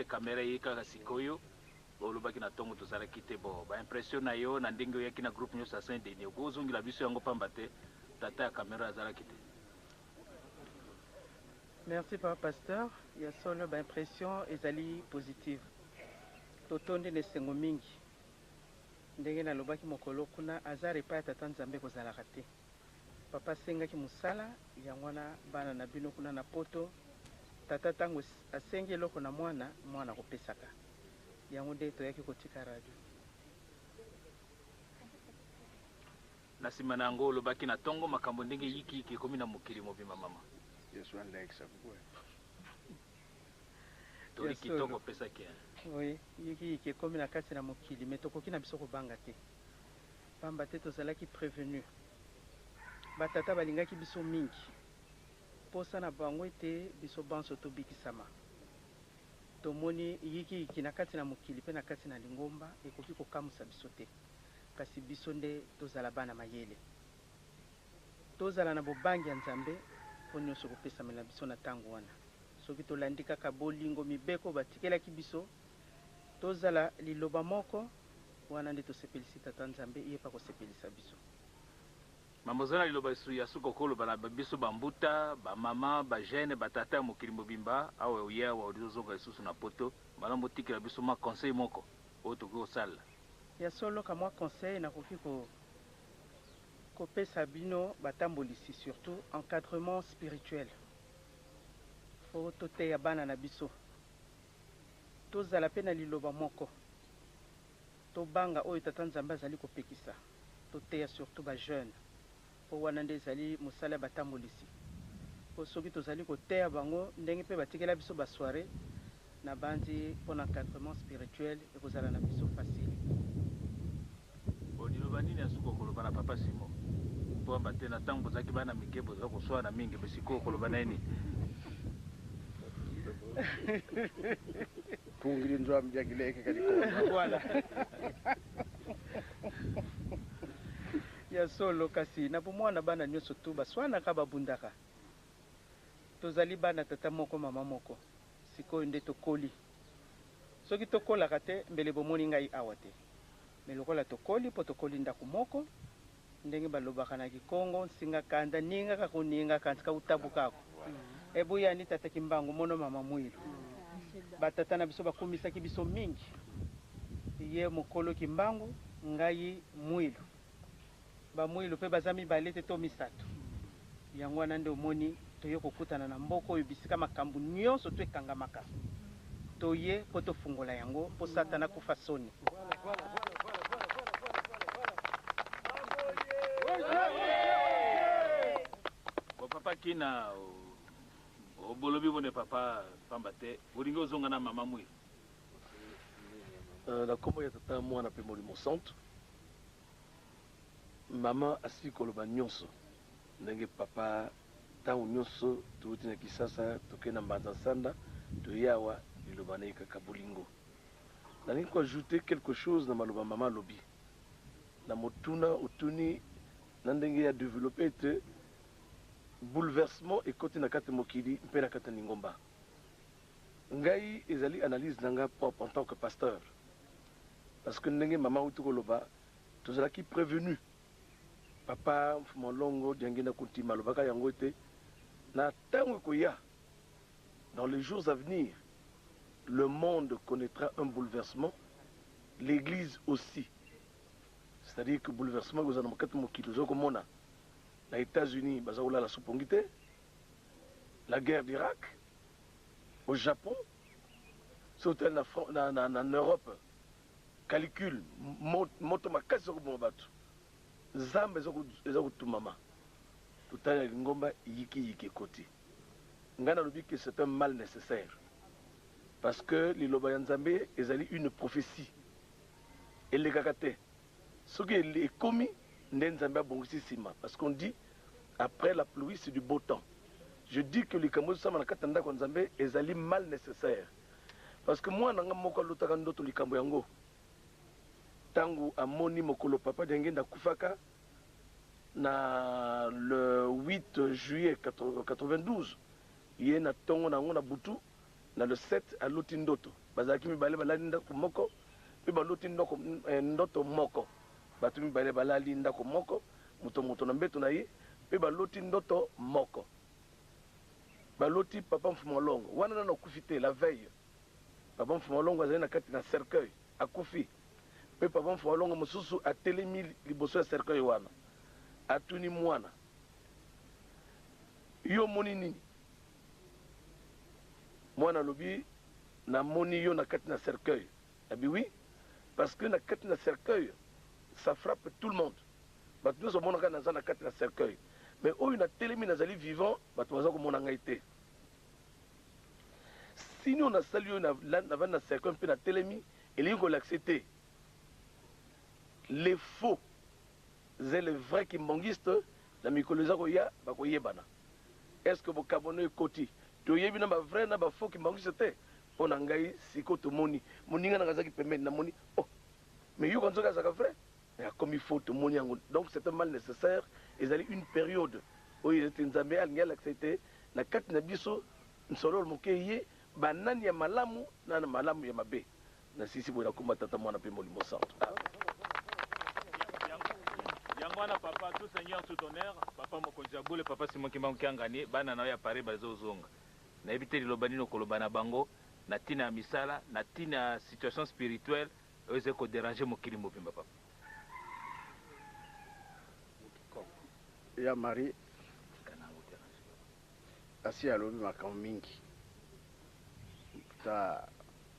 camera eye kaka sikoyo. Olobaki na tongo tozalaki te. Bon, ba impression na yo na ndenge oyaki na groupe nyonso ya Saint Denis, okoki kozongela biso yango pamba te tata ya camera azalaki te. Merci papa pasteur, ya solo ba impression ezali positive. Totondi na esengo mingi. Ndenge nalobaki mokolo kuna, hasard epai ya tata Nzambe ekozalaka te. Papa asengaki mosala, yango wana bana na bino kuna na poto, tata tango asengi eloko na mwana, mwana akopesaka. Yango nde toyaki kotika radio. Na sima na yango olobaki na tongo makambo ndenge yiki yiki ekomi na mokili mobimba mama. Toli Ya kitoko solo. opesaki hein. Oui, yiki yiki ekomi na kati na mokili mais tokoki na biso kobanga te. Pamba te tozalaki prevenu. Ba tata balingaki biso mingi. Posa na bango ete biso banso tobikisama. Tomoni yiki yiki na kati na mokili pe na kati na lingomba ekoki kokamwisa biso te. Kasi biso nde tozala bana mayele. Tozala na bobangi ya Nzambe mpo nionso ekopesamela biso na tango wana. Soki tolandi kaka bolingo mibeko oyo batikelaki biso, tozala liloba moko, wana nde tosepelisi Tata Nzambe, ye mpe akosepelisa biso. Mama oza na liloba ya suka okoloba na biso ba mbuta, ba mama, ba jeune, ba tata ya mokili mobimba, awa oye awa olingi ozonga lisusu na poto, malamu otikela biso mwa conseil moko oyo tokoki kosalela. Ya solo ka mwa conseil nakoki ko kopesa bino batambolisi surtout encadrement spirituel faut toteya bana na biso tozala pe na liloba moko tobanga oyo tata Nzambe azali kopekisa toteya surtout ba jeune po wana nde ezali mosala ya batambolisi po soki tozali koteya bango ndenge pe batikela biso ba soiree nabanzi pona encadrement spirituel ekozala na biso facile. Bon liloba nini ya suka okoloba na papa Simon? Pamba te na tango bozalaki bana mike bozalaki koswana mingi mais sikoyo okoloba na ye nini? Pungili nzwami diakileke kadikonda. Voilà. Ya solo kasi na bomwana bana nioso tout baswanaka babundaka. Tozali bana tata moko mama moko. Sikoyo nde tokoli. Soki tokolaka te mbele bomoni ngai awa te. Mais lokola tokoli po tokoli ndaku moko, ndenge balobaka na kikongo, nsinga kanda ninga ka kuninga kanti ka utabu kako. Ebuyani tata kimbangu mono mama muilu. Ba tata na biso bakumisaki biso mingi. Ye mokolo kimbangu, ngai muilu. Ba muilu pe baza mibale te to misatu. Yango wana nde omoni toye kokutana na mboka oyo bisika makambu nionso tout ekangamaka. Toye po tofungola yango po satana akufa soni. Bon papa kina obolobi bone papa pamba te olingi ozonga na mama muilu. Na kombo ya Tata, Mwana pe Molimo Santu. Maman asili koloba nionso ndenge papa tango nionso towuti na kisasa toke na mbanza nsanda toye awa liloba naye kaka bolingo. Nalingi ko ajouter quelque chose na maloba maman alobi na motuna otuni na ndenge ye a developper ete bouleversement ekoti na kati ya mokili mpe na kati ya lingomba. Ngai ezali analyse na ngai propre en tant que pasteur parce que ndenge maman awuti koloba Tozalaki prevenu. Papa Mfuma Longo Diangienda Kuntima alobaka yango ete na tango ekoya, dans les jours à venir, le monde connaitra un bouleversement, l'eglise aussi. C'est-à-dire que bouleversement ekozala na kati mokili. Oza komona na Etats-Unis baza kolala su pongi te, la guerre d'Irak, au Japon, soki otali na, na, na, na Europe, Calicule, moto makasi eza koboma bato, zamba eza kotumama, totali na lingomba yiki yiki ekoti. Ngai nalobi que c'est un mal necessaire parce que liloba ya Nzambe ezali une prophetie, elekaka te, soki ekomi nde Nzambe abongisi sima parce qu'on dit après la pluie c'est du beau temps. Je dis que likambo ezosama na kati ya ndako ya Nzambe ezali mal necessaire. Parce que mwana na nga moko alotaka ndoto likambo yango tangu amoni mokolo papa Diangienda akufaka na le 8 juillet 92 ye na tongo na yango na butu na le 7 aloti ndoto. Bazalaki mibale balali ndako moko mpe baloti ndoko, eh, ndoto moko. Bato mibale balali ndako moko, moto moto na mbeto na ye, mpe baloti ndoto moko. Baloti papa Mfuma Longo wana nano akufi te, la veille papa Mfuma Longo azali na kati na cercueil akufi, mpe papa Mfuma Longo mosusu atelemi liboso ya cercueil wana, atuni mwana, yo omoni nini? Mwana alobi, namoni yo na kati na cercueil. Abi oui, parce que na kati na cercueil ça frappe tout le monde, bato nyonso bamonaka naza na kati na cercueil, mais oyo natelemi nazali vivant, bato baza komona ngai te. Sini oyo nasali oyo navandi na cercueil mpe natelemi, elingi kolakisa te les faux et les vrais kimbanguistes na mikolo eza koya bakoyebana. Est-ce que bokabono ekoti? Toyebi na ba vrai na ba faux kimbanguiste te. Mpo na ngai sikoyo tomoni moninga nanga azalaki pembeni, namoni oh mais yoka nzoka azalaka vrai mais akomi faux, tomoni yango. Donc c'est un mal nécessaire, ezali une période oyo ete Nzambe alingi alakisa ete na kati na biso nsololo moke ye banani ya malamu na na malamu ya mabe. Nasisi boye nakoma tata mwana mpe molimo santu. Yango wana papa, tout seigneur tout honneur, papa mokonzi ya bule, papa Simon Kimbangu Kiangani, bana na yo ya Paris bazozonga. Nayebi te liloba nini okoloba na bango na tina ya misala, na tina ya situation spirituelle oyo ezali ko deranger mokili mobimba papa. Ya Marie asi alobi makambo mingi, ta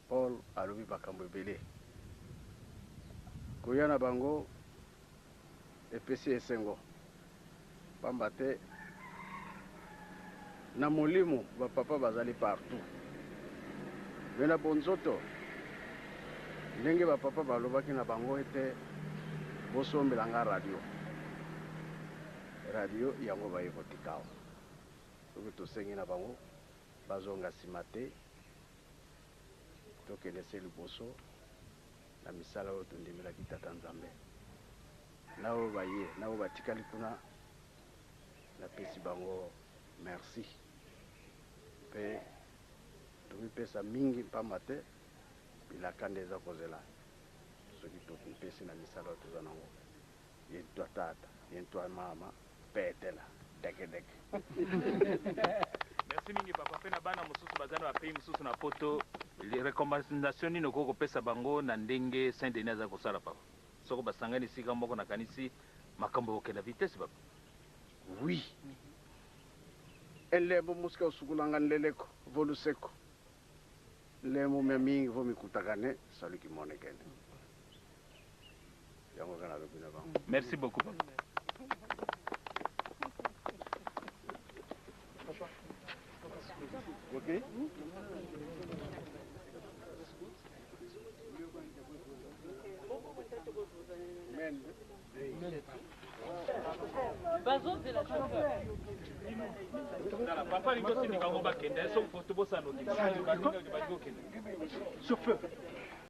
Paul alobi makambo ebele. Koya na bango epesi esengo, pamba te na molimo ba papa bazali partout, mais na bonzoto ndenge ba papa balobaki na bango ete bosombela nga radio, radio yango baye kotika awa. Soki tosengi na bango bazonga sima te, tokende se liboso na misala oyo tondimelaki Tata Nzambe. Na oyo baye, na oyo batikali kuna, napesi bango merci mpe tomipesa mingi mpamba te bilaka nde eza kozela soki tomipesi na misala oyo toza nango. Ye ntwa tata, ye ntwa mama, petela deke deke. Merci mingi papa. Pe na bana mosusu baza na ba pays mosusu na poto, recommandation nini okoki kopesa bango na ndenge Saint Denis aza kosala papa? Soko basangani esika moko nakanisi makambo ekokenda vitesse papa. Oui. Elembo mosika osukulanga nleleko voluseko nlembo mya mingi vo mikutakane saluki monekene. Yango kaka nalobi na bango. Merci beaucoup papa. Ok. Papa alingi otindika yango bakende soki tobosana okende. Chauffeur.